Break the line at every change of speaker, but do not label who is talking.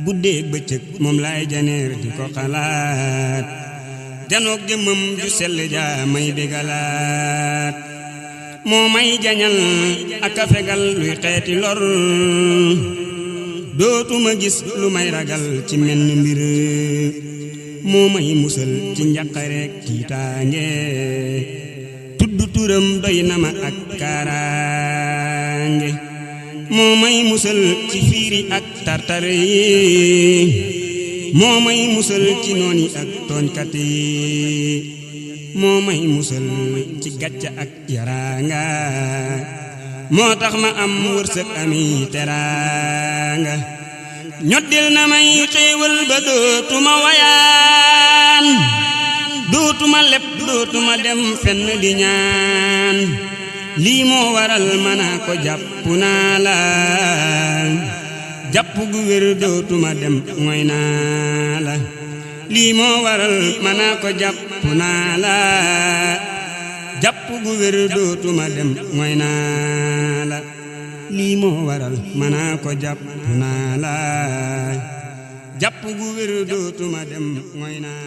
guddeeg bëccëg moom laay janeer di ko xalaat janoog jëmmam ju sell ja may bégalaat moo may jañal ak a fegal luy xeeti lor dootuma gis lu may ragal ci menn mbir moo may musal ci njàqareek tiitaange tudd turam doy na ma ak kaaraange moo may musal ci fiiri ak tartare yi moo may musal ci nooni ak tooñkat yi moo may musal ci gàcca ak yaraanga moo tax ma am wërsëg ami teraanga ñoddil na may xéewal ba dootuma wayaan dootuma leb dootuma dem fenn di ñaan lii moo waral mana ko jàpp naa la jàpp gu wér dootuma dem mooy naa la lii moo waral mana ko jàpp naa la jàpp gu wér dootuma dem mooy naa la lii moo waral mana ko jàpp naa la jàpp gu wér dootuma dem mooy naa